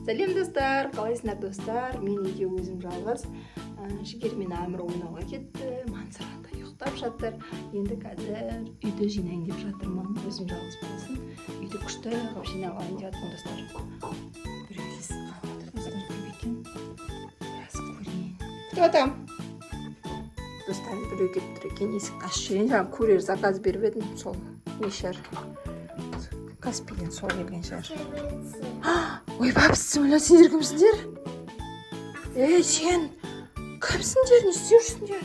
Сәлем, достар! Қалайсыңдар, достар? Мен үйде өзім жалғыз. Жігер мен Әмір ойнауға кетті, Мансұр анда ұйықтап жатыр. Енді қазір үйді жинайын деп жатырмын. Өзім жалғыз болсын, үйді күшті қылып жинап алайын деп жатырмын, достар. Біреу есік қағып жатыр, достар. Кім екен? Қазір көрейін. Кто там, достар? Біреу келіп тұр екен, есікті ашып жіберейін. Жаңа курьер заказ беріп едім, сол не шығар, Каспийден сол келген шығар. Ойбай, бісміллә, сендер кімсіңдер? Ей, сен кімсіңдер? Не істеп жүрсіңдер?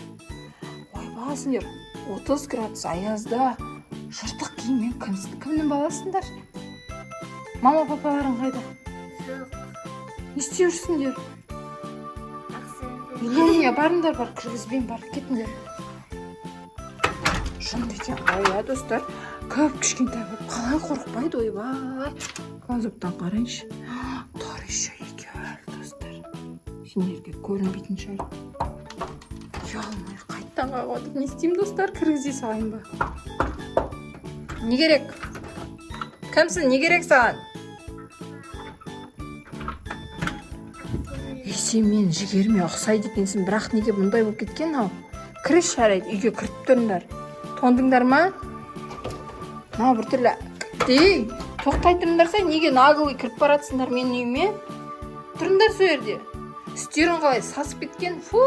Ойбай, сендер 30 градус аязда жыртық киіммен кімсің? Кімнің баласыңдар? Мама, папаларың қайда? Жоқ. Не істеп жүрсіңдер? Ақша. Үйлеріңе барыңдар, бар, кіргізбеймін, бар, кетіңдер. Жынды екен ғой, иә, достар? Кіп кішкентай болып қалай қорықпайды? Ойбай, глазоктан қарайыншы, тұр еще екеуі әлі. Достар, сендерге көрінбейтін шығар. Ұялмай қайтадан қағып отыр. Не істеймін, достар? Кіргізе салайын ба? Не керек? Кімсің? Не керек саған? Ей, сен менің Жігеріме ұқсайды екенсің, бірақ неге бұндай болып кеткен мынау? Кіріс, жарайды, үйге кіріп тұрыңдар. Тондыңдар ма? Мынау біртүрлі. Ей, тоқтай тұрыңдарсай, неге наглый кіріп баратсыңдар менің үйіме? Тұрыңдар сол жерде. Үстерің қалай сасып кеткен? Фу,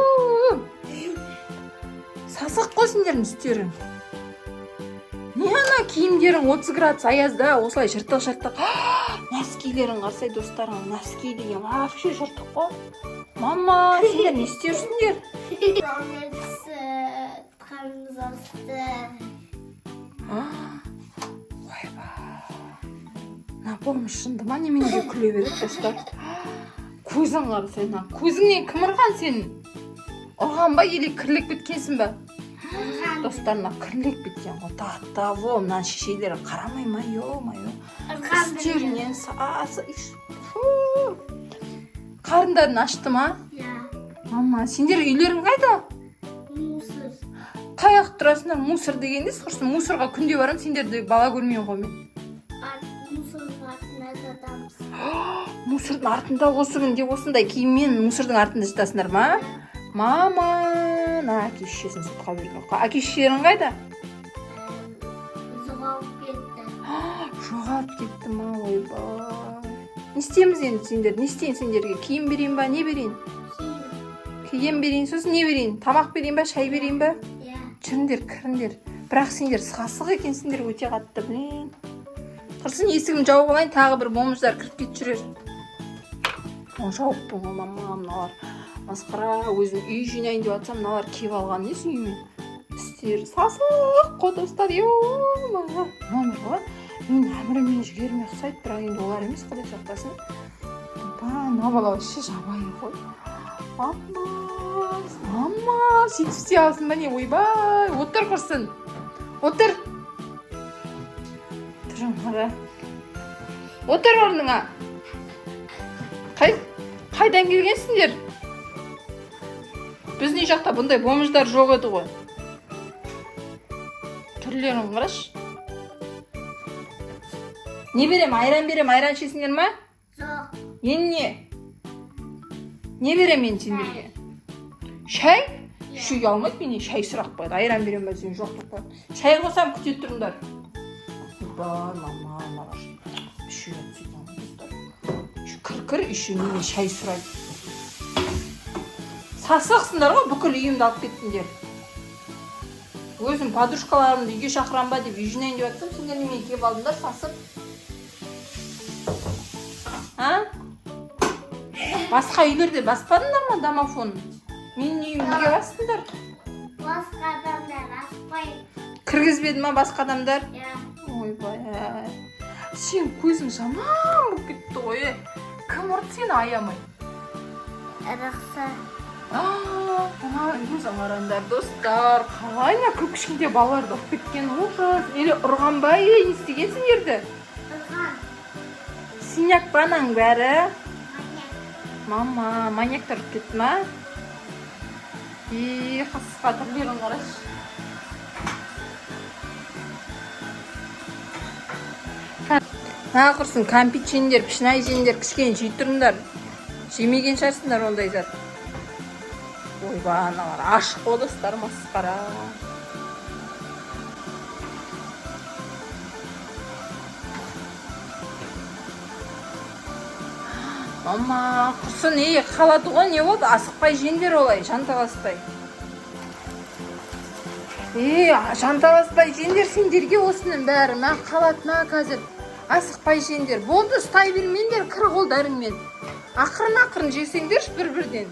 сасық қой сендердің үстерің. Не, ана киімдерің 30 градус аязда осылай жыртық жыртық носкилерің қарасай, достар. Носки деген вообще жыртық қой. Мама, сендер не істеп жүрсіңдер? Қарнымыз ашты. Ойбай, мына бомж жынды ма, неменеге күле береді? Достар, көзің қарасай, мына көзіңнен кім ұрған сенің? Ұрған ба или кірлеп кеткенсің ба? Достар, мына кірлеп кеткен ғой до того. Мына шешелері қарамай ма? Ё-моё, үстерінен сасы. Фу. Қарындарын ашты ма? Иә. Мама, сендер үйлерің қайда? Мусор. Қай жақта тұрасыңдар? Мусор деген несі құрсын? Мусорға күнде барамын, сендерді бала көрмеймін ғой мен. Мусордың артына жатамыз. Мусордың артында? Осы күнде осындай киіммен мусордың артында жатасыңдар ма? Мама, мына әке шешесін сотқа берген. Әке шешелерің қайда? Жоғалып кетті. Жоғалып кетті ма? Ойбай, не істейміз енді? Сендер, не істейін сендерге? Киім берейін ба, не берейін? Киім. Киім берейін, сосын не берейін? Тамақ берейін ба, шай берейін ба? Иә. Жүріңдер, кіріңдер. Бірақ сендер сасық екенсіңдер өте қатты, блин. Құрсын, есігімді жауып алайын, тағы бір бомждар кіріп кетіп жүрер. О, жауыппын ғой. Мама, мыналар масқара. Өзім үй жинайын деп жатсам, мыналар келіп алған несі үйіме? Үстері сасық қой, достар. Е, номер ғой, мен Әмірі мен Жігеріме ұқсайды, бірақ енді олар емес, құдай сақтасын. Опа, мына бала вообще жабайы ғой. Мама, мама, сөйтіп істей аласың ба, не? Ойбай, отыр, құрсын, отыр. Түрін қара. Отыр орныңа. Қайдан келгенсіңдер? Біздің үй жақта бұндай бомждар жоқ еді ғой. Түрлерін қарашы. Не берем? Айран берем, айран ішесіңдер ма? Жоқ. Енді не берем мен сендерге? Шай? Ішуге алмайды, менен шай сұрақ қояды. Айран беремін ба десең, жоқ деп қояды. Шай қосамын, күте тұрыңдар. Ойбай, мама, мыналар ішуге түсетін ғой, достар. Еще кір кір, еще менен шай сұрайды. Сасықсыңдар ғой, бүкіл үйімді алып кеттіңдер. Өзім подружкаларымды үйге шақырам ба деп үй жинайын деп жатсам, сендер немене келіп алдыңдар сасып? А, басқа үйлерде баспадыңдар ма домофон? Менің үйімді неге бастыңдар? Басқа адамдар аспайды. Кіргізбеді ма басқа адамдар? Иә. Ойбай, сен көзің жаман болып кетті ғой, е. Кім ұрды сені аямай? Рақса. Мына көзін қараңдар, достар. Қалай мына кіп кішкентай балаларды ұрып кеткен? Ужас. Или ұрған ба, или не істеген сендерді? Ұрған. Синяк па ананың бәрі? Маньяк. Мама, маньяктар ұрып кетті ма? И қасқа түрлерін қарашы. На, құрсын, кәмпит жеңдер, пішінай жеңдер, кішкене жей тұрыңдар. Жемеген шығарсыңдар ондай зат. Ойбай, аналар аш қой, достар, масқара. Мама, құрсын, ей, қалады ғой, не болды? Асықпай жеңдер олай, жанталаспай. Ей, жанталаспай жеңдер, сендерге осының бәрі. Мә, қалады ма қазір? Асықпай жеңдер. Болды, ұстай бермеңдер кір қолдарыңмен. Ақырын ақырын жесеңдерші бір бірден.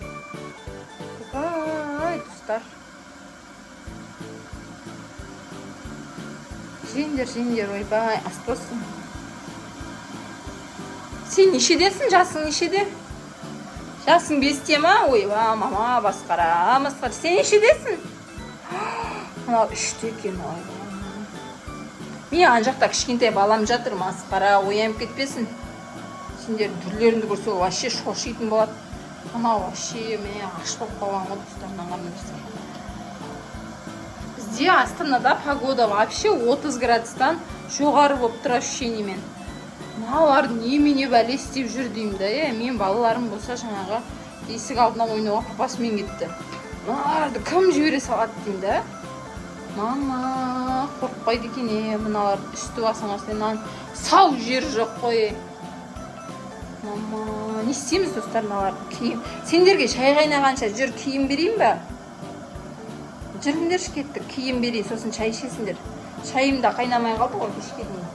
Ай, достар. Жеңдер, жеңдер, ойбай, ас болсын. Сен нешедесің, жасың нешеде? Жасың 5-те ма? Ойбай, мама, масқара, масқара. Сен нешедесің? Мынау 3-те екен, ойбай. Мен ана жақта кішкентай балам жатыр, масқара, оянып кетпесін. Сендер түрлеріңді көрсе, ол вообще шошитын болады. Мынау вообще міне аш болып қалған ғой, достар, мына қараңдаршы. Бізде Астанада погода вообще 30 градустан жоғары болып тұр ощущение мен. Мыналар немене бәле істеп жүр деймін да, е, мен балаларым болса, жаңағы есік алдына ойнауға папасымен кетті. Мыналарды кім жібере салады деймін да. Мама, қорықпайды екен, е, мыналар үсті басыңа мынаның сау жері жоқ қой. Е. Мама, не істейміз, достар, мыналарды? Киім. Сендерге шай қайнағанша жүр, киім берейін ба? Жүріңдерші, кеттік, киім берейін, сосын шай ішесіңдер. Шайым да қайнамай қалды ғой кешке дейін.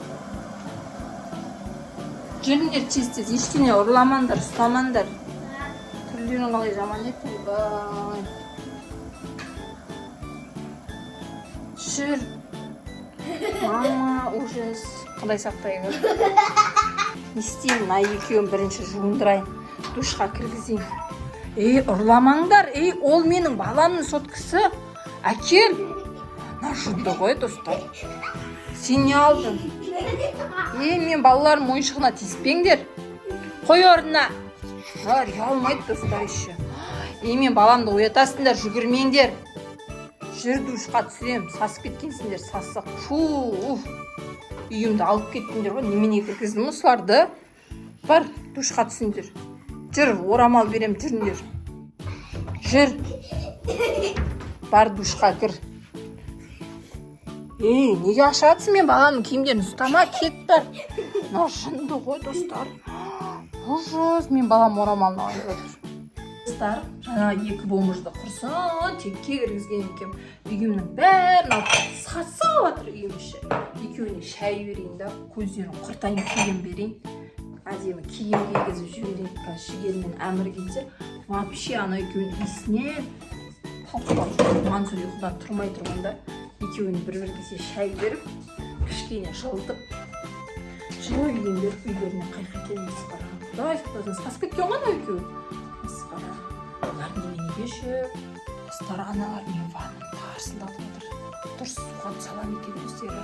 Жүріңдер тез тез, ештеңе ұрламаңдар, ұстамаңдар. Түрлерің қалай жаман еді, ойбай. Жүр. Мама, ужас. Құдай сақтай көр. Не істеймін, мына екеуін бірінші жуындырайын, душқа кіргізейін. Ей, ұрламаңдар, ей, ол менің баламның соткасы. Әкел. Мына жынды ғой, достар. Сен не алдың? Ей, мен балаларым ойыншығына тиіспеңдер. Қой орнына. Мыналар ұялмайды, достар, еще. Ей, мен баламды оятасыңдар, жүгірмеңдер. Жүр, душқа түсірем, сасып кеткенсіңдер, сасық. Фу, уф. Үйімді алып кеттіңдер ғой, немене кіргіздім осыларды? Бар, душқа түсіңдер. Жүр, орамал берем, жүріңдер. Жүр. Бар, душқа кір. Ей, неге ашып жатсың мен баламның киімдерін? Ұстама, кет, бар. Мынау жынды ғой, достар. Ужас, мен балам орамалын алып жатыр. Достар, жаңа екі бомжды құрсын текке кіргізген екен. Үйімнің бәрін алып сасып жатыр үйім іші. Екеуіне шай берейін да, көздерін құртайын, киім берейін. Әдемі киім кигізіп жіберейін. Қазір Жігер мен Әмір келсе, вообще ана екеуінің иісінен талып. Мансұр ұйқыдан тұрмай тұрғанда екеуін бір бір кесе шай беріп, кішкене жылытып, жылы киім беріп, үйлеріне қайта кетемін. Масқара, құдай сақтасын, сасып кеткен ғой анау екеуі, масқара. Олар неменеге жүр, достар? Аналар менің ваннам тарсылдатып жатыр. Дұрыс суға түсе ала ма екен өздері?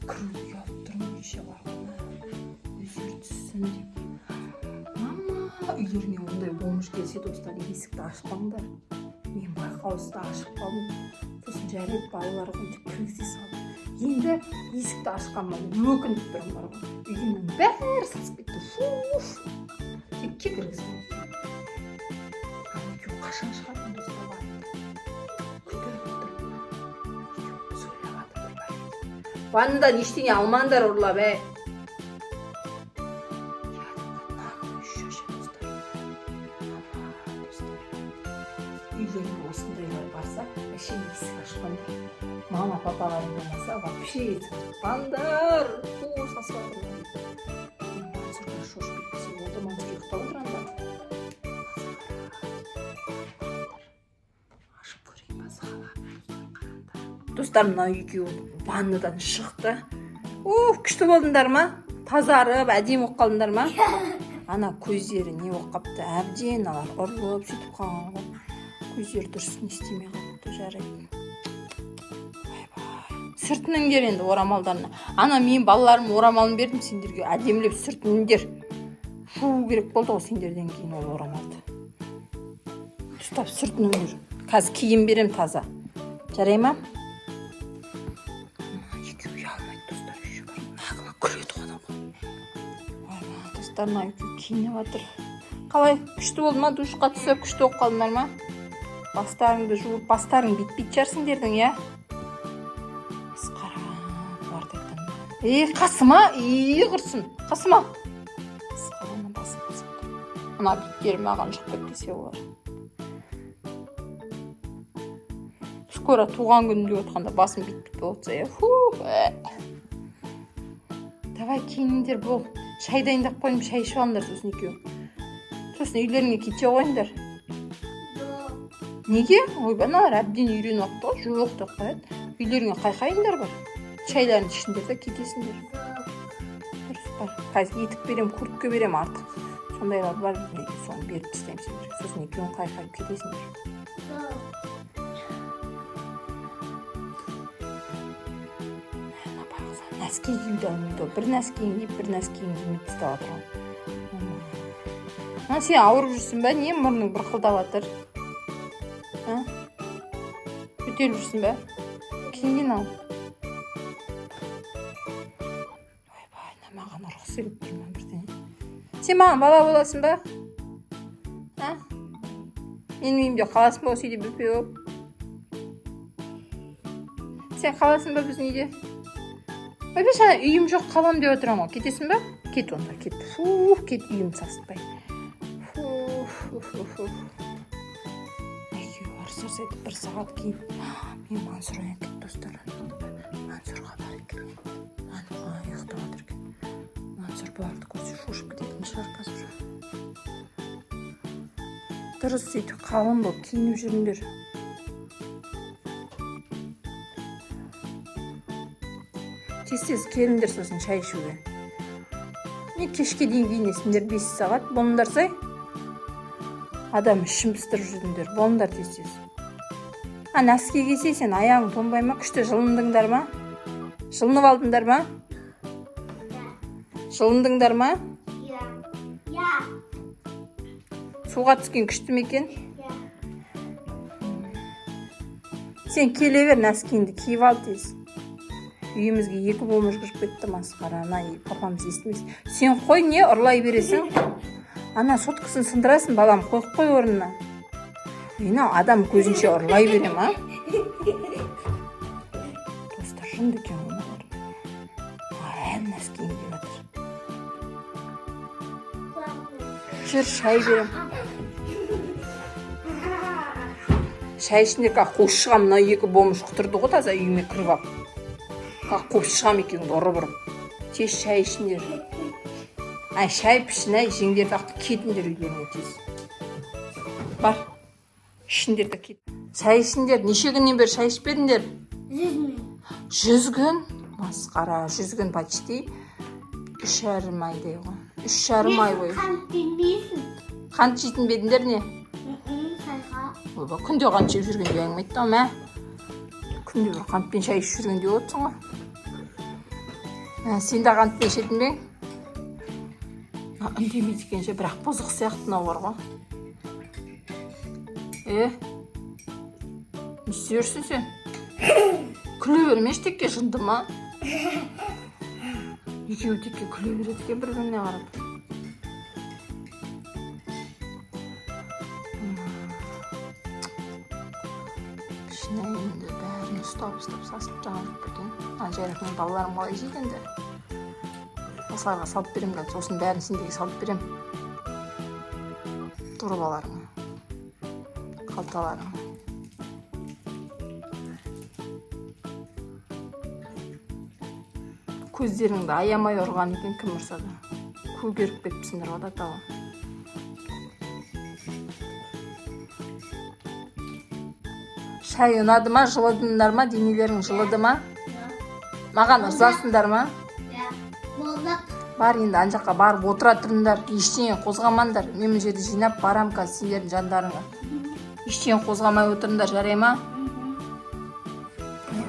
Кіруге ұялып тұрмын еще, ванна өздері түссін деп. Мама, үйлеріңе ондай бомж келсе, достар, есікті ашпаңдар. Мен байқаусызда ашып қалдым, сосын жарайды, балалар ғой деп кіргізе салдым. Енді есікті ашқаныма өкініп тұрмын бар ғой, үйімнің бәрі сасып кетті. Фу, текке кіргіздім. Ана екеуі қашан шығады, достар, ваннадан? Күтіп тұрмын. Екеуі сөйлеп жатыр бір бәле. Ваннадан ештеңе алмаңдар ұрлап, әй. Еще ше, достар. Ама, достар, үйлеріңе осындайлар барса, вообще есік ашпаңдар. Мама, папаларың болмаса, вообще есік ашпаңдар. Фу, сасып жатыр. Мансұрға шошып кетпесе болды. Мансұр ұйықтап отыр анда. Ашып көрейін ба? Қараңдар, достар, мынау екеуі ваннадан шықты. Уф, күшті болдыңдар ма? Тазарып, әдемі болып қалдыңдар ма? Ана көздері не болып қалыпты әбден, алар ұрылып сөйтіп қалған ғой, көздері дұрыс не істемей қалыпты. Жарайды, ойбай, сүртініңдер енді орамалдарына. Ана мен балаларым орамалын бердім сендерге, әдемілеп сүртініңдер. Жуу керек болды ғой сендерден кейін ол орамалды. Ұстап сүртініңдер. Қазір киім берем таза, жарай ма? Екеуі ұялмайды, достар, еще нагло күледі ғой адам. Достар, мына екеуі киініп жатыр. Қалай, күшті болды ма? Душқа түсіп күшті болып қалдыңдар ма? Бастарыңды жуып, бастарың бүйтпейтін шығар сендердің, иә? Масқара бұларды айтқанда. Ей, қасыма, ей, құрсын, қасыма. Масқара, мына басы қасып тұр. Мына беттері маған жұқып кетпесе олар. Скоро туған күнім деп отқанда басым бит бит болып жатса, иә. Фу. Давай, киініңдер, бол. Шай дайындап қойдым, шай ішіп алыңдар сосын екеуің. Сосын үйлеріңе кете қойыңдар. Жоқ. Неге? Ойбай, мыналар әбден үйреніп алыпты ғой, жоқ деп қояды. Үйлеріңе қайқайыңдар бар. Шайларын ішіңдер да кетесіңдер. Дұрыс, бар. Қазір етік берем, куртка берем артық. Сондайлар бар бізде, соны беріп тастаймын сендерге. Сосын екеуің қайқайып кетесіңдер. Жоқ. Мына байғұс носки киюді алмайды ғой. Бір носкиін киіп, бір носкиін кимей тастап жатыр ғой. Мына, сен ауырып жүрсің ба? Не, мұрның бұрқылдап жатыр? А? Жөтеліп жүрсің ба? Киін ал. Ойбай, мына маған ұрғысы келіп тұр ма бірдеңе? Сен маған бала боласың ба? А? Менің үйімде қаласың ба осы үйде бөпе болып? Сен қаласың ба біздің үйде? Ойбай, жаңа үйім жоқ, қалам деп отырамын ғой. Кетесің ба? Кет онда, кет. Фу, кет, үйімді сасытпай. Фу, фу, фу, фу. Екеуі ұрыс етіп бір сағат кейін мен Мансұр оянып кетті, достар. Мансұрға барып келейін. Ұйықтап жатыр екен. Мансұр бұларды көрсе, шошып кететін шығар қазір. Дұрыс, сөйтіп қалың болып киініп жүріңдер. Тез тез келіңдер сосын шай ішуге. Не, кешке дейін киінесіңдер, 5 сағат болыңдар сай. Адам ішін пыстырып жүрдіңдер, болыңдар тез тез. А носки кисе, сен аяғың тоңбай ма? Күшті жылындыңдар ма? Жылынып алдыңдар ма? Жылындыңдар ма? Иә. Иә. Суға түскен күшті ме екен? Иә. Сен келе бер, носкиіңді киіп ал тез. Үйімізге екі бомж кіріп кетті, масқара. Ана папамыз естімес. Сен қой, не ұрлай бересің? Ана соткасын сындырасың, балам, қойып қой орнына. Мына адам көзінше ұрлай бере ма? Достар, жынды екен ғой мыналар. Әлі носкиін киіп жатыр. Жүр, шай берем. Шай ішіңдер, как қуып шығамын. Мына екі бомж құтырды ғой таза үйіме кіріп алып. Как қуып шығамын екеуіңді ұрып ұрып. Тез шай ішіңдер. Ай, шай пішін, ай, жеңдер ақ, кетіңдер үйлеріңе тез. Бар, ішіңдер де кет. Шай ішіңдер. Неше күннен бері шай ішпедіңдер? 100 күн. 100 күн, масқара. 100 күн, почти 3,5 айдай ғой, 3,5 ай бойы. Қант жемейсің. Қант жейтін бе едіңдер, не? Шайға. Ойбай, күнде қант жеп жүргенде әңгіме айтты ғой, мә. Күнде бір қантпен шай ішіп жүргендей отырсың ғой. Мә, сен де қантпен ішетін бе ең? А, үндемейді екен ше, бірақ бұзық сияқты мынау бар ғой. Е, не істеп жүрсің сен? Күле бермеші текке, жынды ма? Екеуі текке күле береді екен бір біріне қарап. Кішкене енді бәрін ұстап ұстап сасып жаңалып кеткен. Ана жайрат, менің балаларым қалай жейді енді? Осыларға салып беремін қазір, сосын бәрін сендерге салып беремін дорбаларыңа, қалталарыңа. Көздеріңді аямай ұрған екен кім ұрса да, көгеріп кетіпсіңдер ғой да тағы. Шай ұнады ма? Жылыдыңдар ма? Денелерің жылыды ма? Маған ырзасыңдар ма? Иә. Болдық. Бар, енді ана жаққа барып отыра тұрыңдар, ештеңе қозғамаңдар. Мен мына жерде жинап барам қазір сендердің жандарыңа. Ештеңе қозғамай отырыңдар, жарай ма?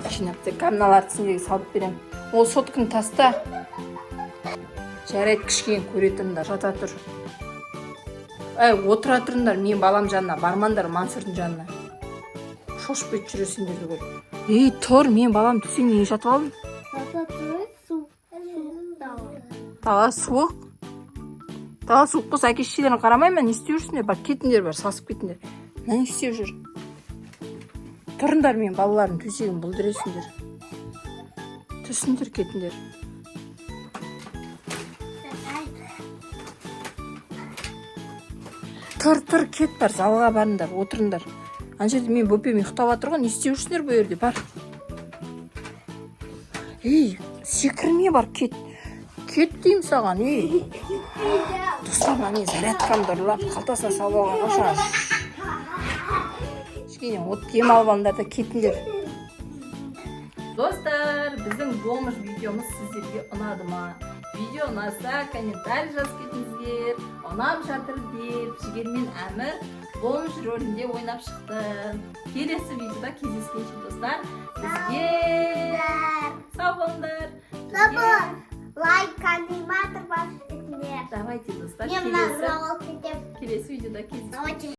Жинап тек мыналарды сендерге салып беремін. Ол сотканы таста. Жарайды, кішкене көре тұрыңдар, жата тұр. Әй, отыра тұрыңдар, мен балам жанына бармаңдар, Мансұрдың жанына. Шошып кетіп жүр сендерді көріп. Ей, тұр, мен балам төсегіне неге жатып алдым? Жата тұрып, су. Су. Дала суық. Дала суық болса, әке шешелерің қарамай ма? Не істеп жүрсіңдер? Бар, кетіңдер, бар, сасып кетіңдер. Мына не істеп жүр? Тұрыңдар, мен балалардың төсегін бүлдіресіңдер. Түсіңдер, кетіңдер. Давай. Тұр, тұр, кет, бар, залға барыңдар, отырыңдар. Ана жерде мен бөпем ұйықтап жатыр ғой. Не істеп жүрсіңдер бұл жерде? Бар, ей, секірме, бар, кет, кет деймін саған, ей. Достар, мына менің зарядкамды ұрлап, қалтасына салып алған ғой жаңа. Кішкене от демалып алыңдар да, кетіңдер. Достар, біздің бомж видеомыз сіздерге ұнады ма? Видео ұнаса, комментарий жазып кетіңіздер, ұнап жатыр деп. Жігер мен Әмір бомж рөлінде ойнап шықты. Келесі видеода кездескенше, достар, бізге сау болыңдар. Сау бол. Лайк, аниматор басып кетіңдер. Давайте, достар, Мен мына келесі алып кетемін. келесі видеода кездескенше. Давайте.